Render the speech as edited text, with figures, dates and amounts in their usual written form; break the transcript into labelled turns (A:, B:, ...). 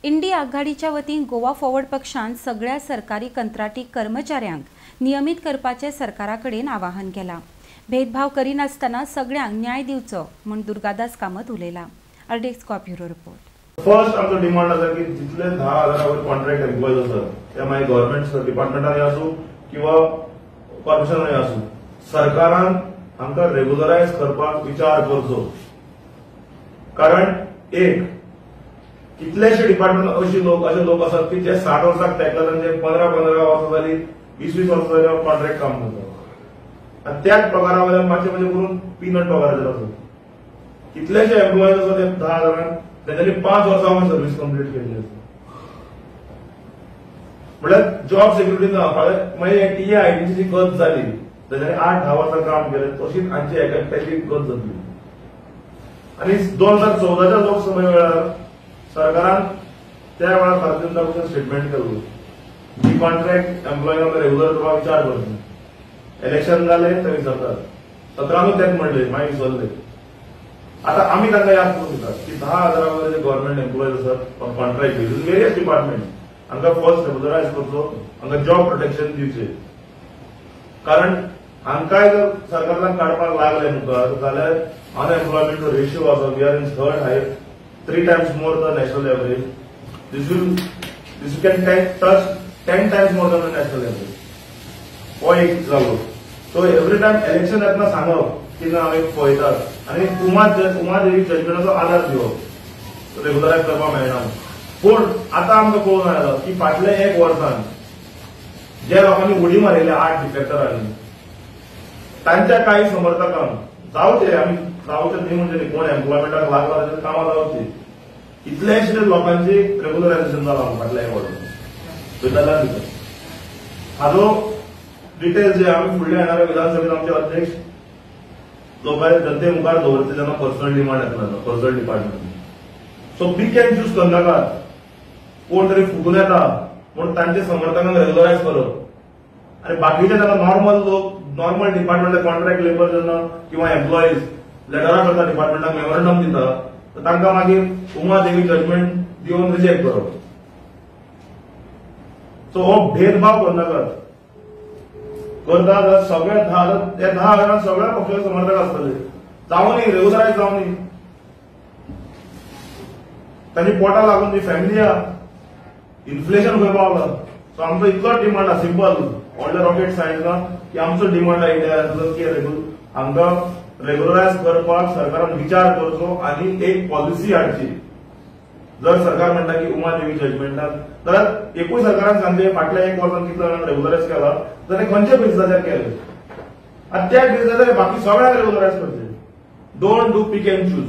A: इंडी आघाडीच्या वतीन गोवा फॉरवर्ड पक्षान सगळ्या सरकारी कंत्राटी कर्मचाऱ्यांक नियमित करपाचे सरकारा कडेन आवाहन केला। भेदभाव करिनासतना सगळ्यांक न्याय दिवचो म्हूण दुर्गादास कामत उलयला। RDX bureau report.
B: First आमचो डिमांड आसा की जितले 10,000 वयर कॉन्ट्रॅक्ट एम्प्लॉईज आसात ते मागीर गव्हर्नमेंट डिपार्टमेंटांनी आसूं किंवा कॉर्पोरेशनांनी आसूं, सरकारान आमकां रेगुलरायज करपाक विचार करचो। कारण एक कितलेशे डिपार्टमेंट अशे लोक आसात की जे 60 वर्साक टेकला, जे 15-15 वर्सां जाली, 20-20 वर्सां जाली कॉन्ट्रॅक्ट काम करतात आनी त्याच पगारा वयल्यान मातशे मातशे करून पीनट पगाराचेर आसात। कितलेशे एम्प्लॉईज आसात ते 10,000 तेंच्यांनी 5 वर्सां आमी सर्वीस कंप्लीट केल्ली आसा। म्हणल्यार जॉब सेक्युरिटी ना। मागीर टीए आयटीची जी गत जाली तेंच्यांनी 8-10 वर्सां काम केलें, तशीच हांची एकट्याची गत जातली। आनी 2014च्या लोकसभे वेळार सरकारान त्या वेळार भारतीय जनता पक्षान स्टेटमेंट केल्लो की कॉन्ट्रॅक्ट एम्प्लॉयांक रेग्युलर करपाक विचार करता। इलेक्शन जालें ते विसरतात, 17नूच तेच म्हणलें, मागीर विसरले। आतां आमी तांकां याद करून दितात की 10,000 वयर जे गव्हर्नमेंट एम्प्लॉईज आसात on contract basis various department, हांकां फर्स्ट रेग्युलरायज करचो, हांकां जॉब प्रोटेक्शन दिवचें। कारण हांकांय जर सरकारान काडपाक लागले मुखार जाल्यार अनएम्प्लॉयमेंटचो रेशियो आसा, we are in third high, 3 times more than national average. This can touch 10 times more than the national average. हो एक जालो। सो एवरी टायम इलेक्शन येतना सांगप की ना आमी पळयतात आनी उमा देवी जजमेंटाचो आदार दिवप, रेगुलरायज करपाक मेळना। पूण आतां आमकां कळून आयलां की फाटल्या 1 वर्सान जे लोकांनी उडी मारिल्ली 8 डिफेक्टरांनी, तांच्या कांय समर्थकांक जावचे, आमी जावचे न्ही म्हणजे कोण एम्प्लॉयमेंटाक लागला ताचेर कामां जावची, इतलेशे लोकांची रेगुलरायझेशन जालां फाटल्या 1 वर्सान जाल्यार भितर। हाजो डिटेल्स जे आमी फुडल्या येणाऱ्या विधानसभेत आमचे अध्यक्ष लोकांनी जनते मुखार दवरतले जेन्ना पर्सनल डिमांड येतला personal department. So pick and choose करनाकात, कोण तरी फुटून येता म्हूण तांचे समर्थकांक रेगुलरायज करप आनी बाकीचे जेन्ना नॉर्मल लोक नॉर्मल डिपार्टमेंट कॉन्ट्रॅक्ट लेबर जेन्ना किंवा एम्प्लॉईज लेटरां करता डिपार्टमेंटाक मेमोरंडम दिता तर तांकां मागीर उमा देवी जजमेंट दिवन रिजेक्ट करप। सो हो भेदभाव करनाकात, करता जाल्यार सगळे 10,000 सगळ्या पक्षाचे समर्थक आसतले, जावं न्ही रेगुलरायज जावं न्ही, तांची पोटां लागून ती फॅमिली आहा, इन्फ्लेशन खंय पावलां। सो आमचो इतलो डिमांड आहा, सिंपल, व्हडलें रॉकेट सायन्स ना की आमचो डिमांड आयडिया आसा की आमकां रेगुलरायज करपाक सरकारान विचार करचो आनी एक पॉलिसी हाडची। जर सरकार म्हणटा की उमा देवी जजमेंटान, जाल्यार एकूय सरकारान सांगचें फाटल्या 1 वर्सान कितल्या जाणांक रेगुलरायज केला, जाल्यार खंयच्या बेजिसाचेर केलें आनी त्या बेजिसाचेर बाकी सगळ्यांक रेगुलरायज करचें। Don't do pick and choose.